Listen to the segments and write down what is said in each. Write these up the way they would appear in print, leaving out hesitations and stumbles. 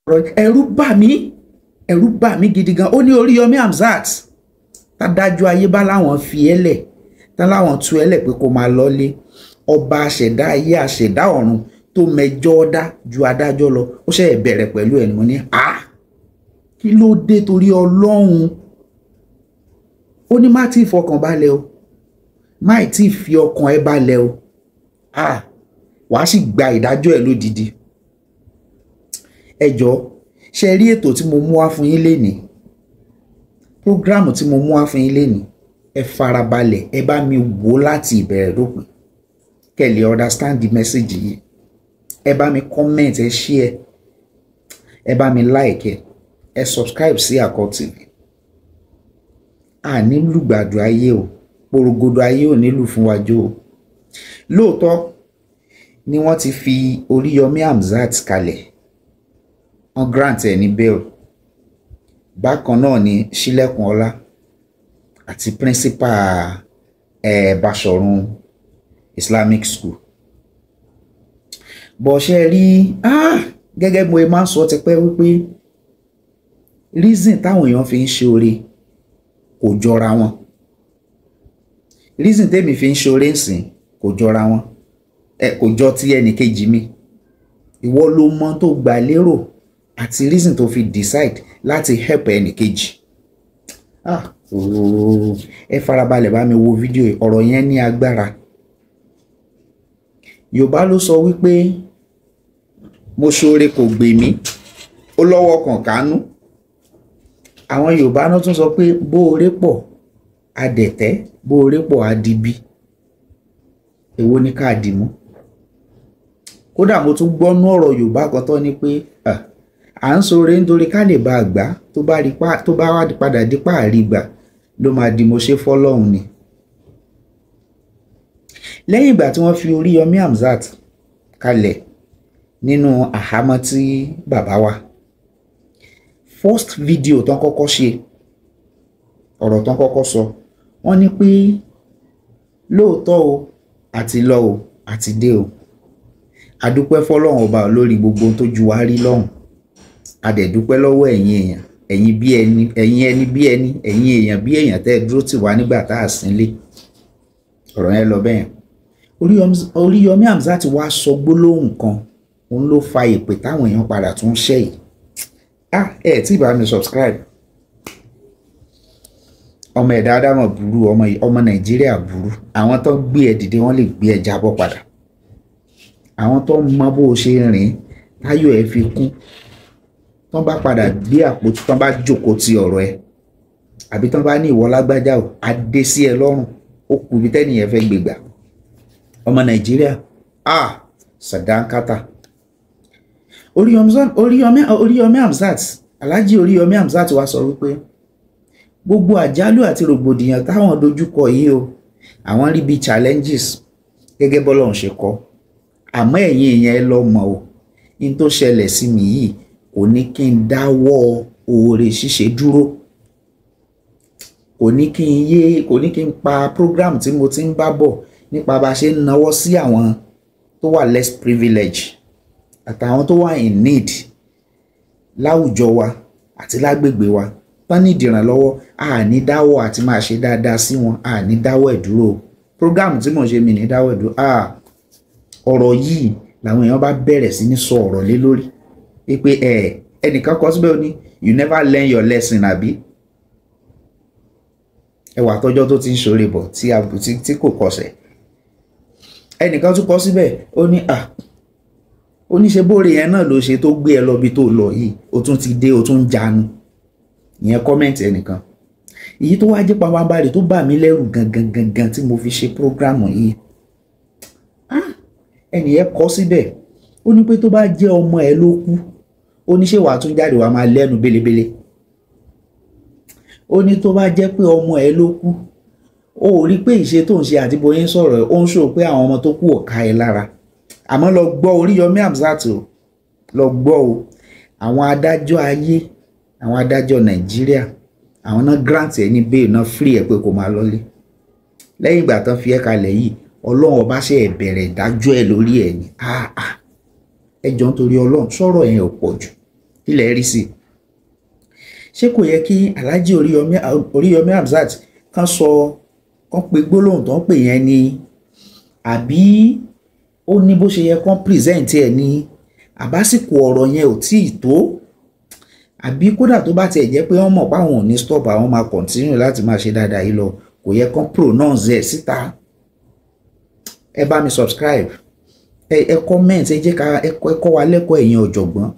Ẹ̀rù bà mí, ẹ̀rù bà mí gidi gan. Ó ní Oríyọmí Hamzat, tádájọ́ ayé bá láwọn fi ẹ́ lẹ̀, tán láwọn tú ẹ́ lẹ̀ pé kó máa lọ́lé, ọba àṣẹ̀dá ayé àṣẹ̀dá ọ̀run tó mẹjọ́ dá ju adájọ́ lọ, ó ṣe bẹ̀rẹ̀ pẹ̀lú ẹ̀. Ni mo ní kí ló dé torí Ọlọ́run? Ó ní má tí ì fọkàn balẹ̀ o, má tí ì fi ọkàn ẹ balẹ̀ o, wàá sì gba ìdájọ́ ẹ lódidi. Ẹ jọ̀ọ́, ṣe rí ètò tí mo mú wá fún yín lénìí, prógráàmù tí mo mú wá fún yín lénìí, ẹ farabalẹ̀, ẹ bá mi wò láti ìbẹ̀rẹ̀ dópin kẹ́ lè understand the message yìí. Ẹ bá mi comment, ẹ share, ẹ bá mi like, ẹ subscribe sí Àkọ́ TV. A nílùú gbàdúrà ayé o, porogodo ayé ò nílùú fún wa jó o. Lóòótọ́ ni wọ́n ti fi Oríyọmí Hamzat kalẹ̀, wọ́n grant ẹ̀ ní bail. Bákan náà ni Sílẹ̀kùnọlá àti principal Báṣọ̀run Islamic School. Bó ṣe rí, gẹ́gẹ́ bí mo máa ń sọ tipẹ́ wípé reason táwọn èèyàn fi ń ṣe oore kò jọra wọn, reason tèmi fi ń ṣe oore ńsìn kò jọra wọn, ẹ kò jọ ti ẹnìkejì mi. Ìwọ ló mọ tó gbà lérò àti reason tó fi decide láti help ẹnìkejì. Ooo, ẹ farabalẹ̀ bá mi wo fídíò yìí, ọ̀rọ̀ yẹn ní agbára. Yorùbá ló sọ wípé mo ṣoore kò gbè mí, ó lọ́wọ́ kan kánú. Àwọn Yorùbá náà tún sọ pé bóore pọ̀ adẹ̀tẹ́, bóore pọ̀ adibi. Èwo ni ká dì mú? Kódà mo tún gbọ́nú ọ̀rọ̀ Yorùbá kan tó ní pé à ń ṣoore nítorí ká lè bá a gbà, tó bá rí pa, tó bá wá padà di páàrí gbà ló máa di mo ṣe fọ́lọ́hun ni. Lẹ́yìn ìgbà tí wọ́n fi Oríyọmí Hamzat kalẹ̀ nínú àhámọ́ tí bàbá wa, first video tán kọ́kọ́ ṣe, ọ̀rọ̀ tán kọ́kọ́ sọ, wọ́n ní pé lóòótọ́ o, àti lọ o, àti dé o, a dúpẹ́ fọ́lọ́run ọba lórí gbogbo ohun tó ju wa rí lọ́hùn, a dẹ̀ dúpẹ́ lọ́wọ́ ẹ̀yin èèyàn, ẹ̀yin bí ẹni, ẹ̀yin ẹni bí ẹni, ẹ̀yin èèyàn bí èèyàn tẹ́ ẹ dúró tì wá nígbà tá a sínlé. Ọ̀rọ̀ yẹn lọ bẹ́ẹ̀. Oríyọmí Hamzat wá sọ gbólóhùn kan, òun ló fa ìpè táwọn èèyàn padà tún ṣẹ́ yìí. Ẹ tí bá mi subscribe. Ọmọ ẹ̀dá ádámọ̀ burú, ọmọ Nàìjíríà burú. Àwọn tó gbé ẹ dìde, wọ́n lè gbé ẹ jábọ́ padà. Àwọn tó mọ bó o ṣe rìn táyọ̀ ẹ fi kún, tán bá padà gbé àpótí, tán bá jókòó ti ọ̀rọ̀ ẹ, àbí tán bá ní ìwọ lágbájá o, adé sí ẹ lọ́rùn, ó kù ibi tẹ́nìyẹn fẹ́ gbégbà. Ọmọ Nàìjíríà, sàdánkátà. Oríyọmí Hamzat, Alhaji Oríyọmí Hamzat wá sọ wípé gbogbo àjálù àti rògbòdìyàn táwọn dojúkọ yìí o, àwọn rí bíi challenges gẹ́gẹ́ bọ́lọ́run ṣe kọ́. Àmọ́ ẹ̀yin èèyàn, ẹ lọ mọ̀ o, in tó ṣẹlẹ̀ sí mi yìí kò ní kí n dáwọ́ oore ṣíṣe dúró, kò ní kí n yé, kò ní kí n pa program tí mo ti ń bá bọ̀ nípa bá a ṣe ń nawọ́ sí àwọn tó wà less privilege àtàwọn tó wà in need láwùjọ wa àti lágbègbè wa, tán ní ìdìrànlọ́wọ́. A ní dáwọ́ àti máa ṣe dáadáa sí wọn, a ní dáwọ́ ẹ̀ dúró. Program tí mò ń ṣe, mi ní dáwọ́ ẹ̀ dúró. Ọ̀rọ̀ yìí làwọn èèyàn bá bẹ̀rẹ̀ sí ní sọ ọ̀rọ̀ lé lórí pé ẹ ẹnìkan kọ síbẹ̀, ó ní "You never learn your lesson," àbí ẹwà tọjọ́ tó ti ń ṣoore bọ̀ tí kò kọsẹ̀. Ẹnìkan tún kọ síbẹ̀, ó ní ó ní ṣe bóore yẹn náà ló ṣe tó gbé ẹ lọ bí tó lọ yìí, ó tún ti dé, ó tún ń jánu. Ìyẹn comment ẹnìkan. Èyí tó wá jẹ́ pàpàǹbarì tó bà mí lẹ́rù gangan gangan tí mo fi ṣe program yìí, ẹnìyẹn kọ síbẹ̀, ó ní pé tó bá jẹ́ ọmọ ẹ ló kú, ó ní ṣé wàá tún jáde wàá máa lẹ́nu bélebéle? Ó ní tó bá jẹ́ pé ọmọ ẹ ló kú, ó rí pé ìṣe tó ń ṣe àti bóyá ń sọ̀rọ̀, ó ń ṣò pé àwọn ọmọ tó kú ò ká ẹ lára. Àmọ́ lọ gbọ́ Oríyọmí Hamzat o, lọ gbọ́ o, àwọn adájọ́ ayé, àwọn adájọ́ Nàìjíríà, àwọn náà grant ẹ ní bail náà, free ẹ pé kó máa lọlé. Lẹ́yìn ìgbà tán fi ẹ́ kalẹ̀ yìí, Ọlọ́run ọba ṣe ẹ̀ bẹ̀rẹ̀ ìdájọ́ ẹ̀ lórí ẹ̀ ni. Ẹ jọ, nítorí Ọlọ́run, sọ̀rọ̀ yẹn ò pọ̀ jù. Ilẹ̀ rí sí i. Ṣé kò yẹ kí Alhaji Oríyọmí Hamzat kan sọ kan pe gbólóhùn tó ń pè yẹn ni, àbí ó ní bó ṣe yẹ kán present ẹ̀ ni, àbásìkò ọ̀rọ̀ yẹn ò tíì tó, àbí kódà tó bá tiẹ̀ jẹ́ pé wọ́n mọ̀ páwọn ò ní stop, àwọn máa continue láti máa ṣe dáadáa yìí lọ, kò yẹ kán pronounce ẹ̀ síta. Ẹ bá mi subscribe, ẹ comment, ẹ jẹ́ ká ẹ kọ́ wa lẹ́kọ̀ọ́. Ẹ̀yin ọ̀jọ̀gbọ́n,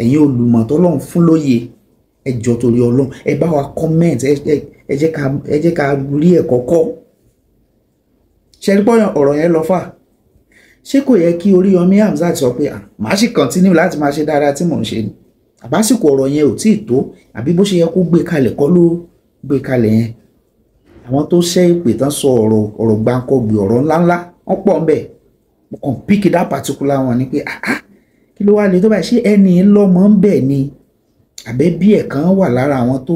ẹ̀yin olùmọ̀ tọ́lọ́run fún lóye, ẹ jọ torí Ọlọ́run, ẹ bá wa comment, ẹ jẹ́ ká rí ẹ̀kọ́ kọ́. Ṣe rí pọ́yàn ọ̀rọ̀ yẹn lọ fà? Ṣé kò yẹ kí Oríyọmí Hamzat sọ pé màá sì continue láti máa ṣe dáadáa tí mò ń ṣe ni, àbásìkò ọ̀rọ̀ yẹn ò tíì tó, àbí bó ṣe yẹ kó gbé kalẹ̀ kọ́ ló gbé kalẹ̀ yẹn? Àwọn tó ṣẹ́ ìpè tán sọ ọ̀rọ̀ gbáǹkọ́gbì, ọ̀rọ̀ ńláńlá wọ́n pọ̀ ńbẹ̀. Mo kàn pick that particular one ni pé kí ló wá lè tó báyìí? Ṣé ẹni lọ́mọ ń bẹ̀ ni, àbẹ́ bí ẹ̀ kan wà lára àwọn tó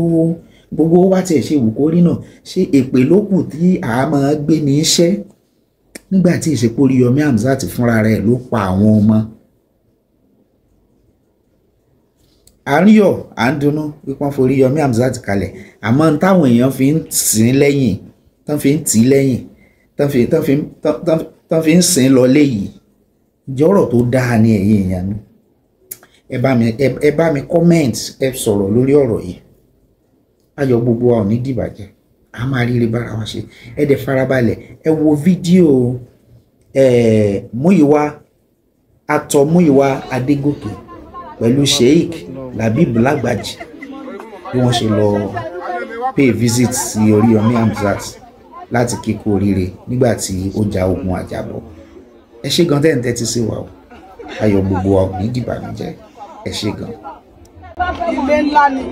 gbogbo wá tiẹ̀ ṣe wù kó rí náà? Ṣé èpè ló kù tí a máa gbé ní iṣẹ́ nígbà tí ìṣepò Oríyọmí Hamzat fúnra rẹ̀ ló pa àwọn ọmọ? À ń yọ̀, à ń dunnú wípé wọ́n forí Yomi Hamzat kalẹ̀, àmọ́ táwọn èèyàn fi ń sìn lẹ́yìn, tán fi ń tì lẹ́yìn, tán fi ń sìn lọ léyìí, ìjọ́rọ̀ tó dáa ni. Ẹ̀yin èèyàn mi, ẹ bá mi comment, ẹ sọ̀rọ̀ lórí ọ̀rọ̀ yìí. Ayọ̀ gbogbo wa ò ní dìbàjẹ́, a máa ríire bára wa ṣe. Ẹ dẹ̀ farabalẹ̀, ẹ wo fídíò Múyìwá atọ Múyìwá Adégòkè pẹ̀lú Sheikh Labib Lagbaji bí wọ́n ṣe lọ pay visit sí Oríyọmí Hamzat láti kíkú oríire nígbà tí ó ja ogun àjàbọ̀. Ẹ ṣé gan tẹ́ ń tẹ́tí sí wa o. Ayọ̀ gbogbo wa ò ní dìbànújẹ́. Ẹ ṣé gan. Ilé ńlá ni.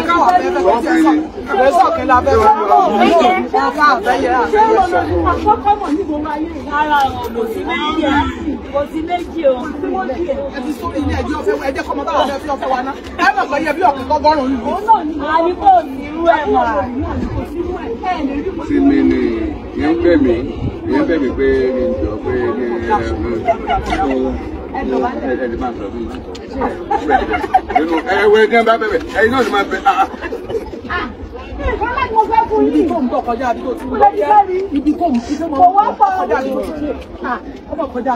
Káwọn afẹ́fẹ́ fẹ́ sọ̀kẹ́ la fẹ́ kò sí méjì o. Ẹ ti sórí ilé ẹjọ́ fẹ́ ẹjẹ́ kọ́mọ táwọn fẹ́ fi ọ̀fẹ́ wa ná. Ẹ mọ̀ pé iye bí ọ̀kẹ́ tọ́gọ́rùn-ún ìlú. Àní kò sí irú ẹ̀ wà. Sí mi ni ìyẹn ń bẹ̀ mí, ìyẹn ń bẹ̀ mí pé kí n jọ pé kí n ẹ lè máa sọ fún mi. Ẹ wẹ kí n bá bẹ̀bẹ̀, ẹyin náà ló máa bẹ̀. Ibi tó ń bọ̀ kọjá ibi tó ti ń bọ̀. Ibi tó ń bọ̀ kọjá ibi tó ti ń bọ̀. Ọmọ kọjá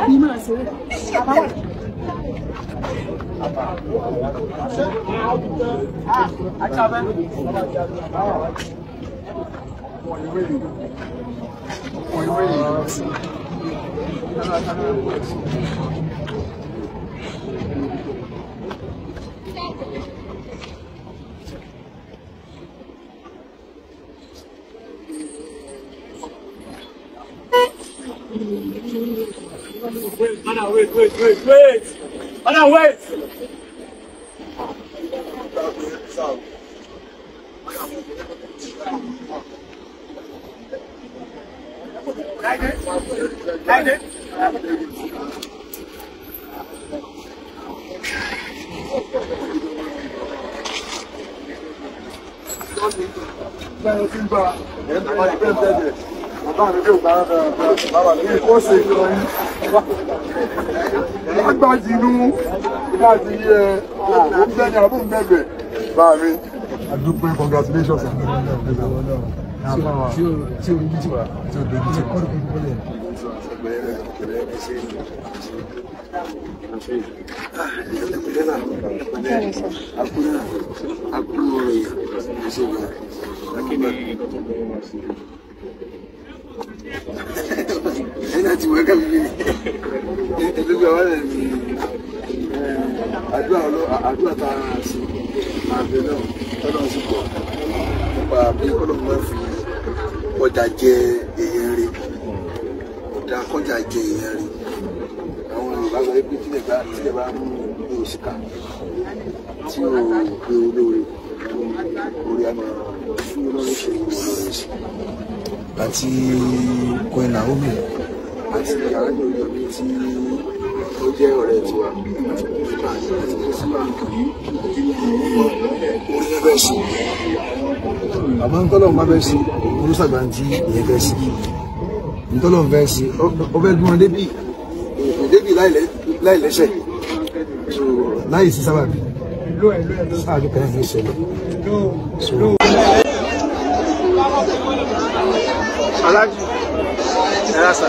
ibi máa ṣe é. Wait, Anna, wait, wait, wait, wait. Anna, wait. Lágbàjì inú láti yẹ òun bẹ́ẹ̀ ni àbúrò bẹ́ẹ̀ bá mi. Adúpẹ́, congratulations. Tí o rí tí o dojú tí o. Ẹni àti wẹ́kẹ̀ mi ní àwọn ẹ̀ ní àdúrà tá a sì àbẹ̀ náà tọ́lọ́ sí pọ̀ nípa bí kọ́lọ́ máa fi ọjà jẹ èèyàn rẹ̀, ọ̀dà kọjá jẹ èèyàn rẹ̀. Àwọn Yorùbá sọ pé tílẹ̀ bá mú òṣìkà tí ó gbé olóore orí àmọ́ fún olóore ṣe olóore sí. Àti Queen Naomi àti arájọ Oríyọmí tí ó jẹ́ ọ̀rẹ́ tiwa àti kó sí orí náà bẹ́ẹ̀ sí. Àmọ́ ntọ́lọ́ máa bẹ́ẹ̀ sí olùsàgbà tí ìyẹn fẹ́ sí. Ntọ́lọ́ fẹ́ sí ó fẹ́ dún wọn débì débì láìlẹ́ Láì lẹ́sẹ̀, so láì sí sábàbí, sábàbí kan ní ìṣẹ̀lẹ̀. So. Aláàjì, ẹ rà sà.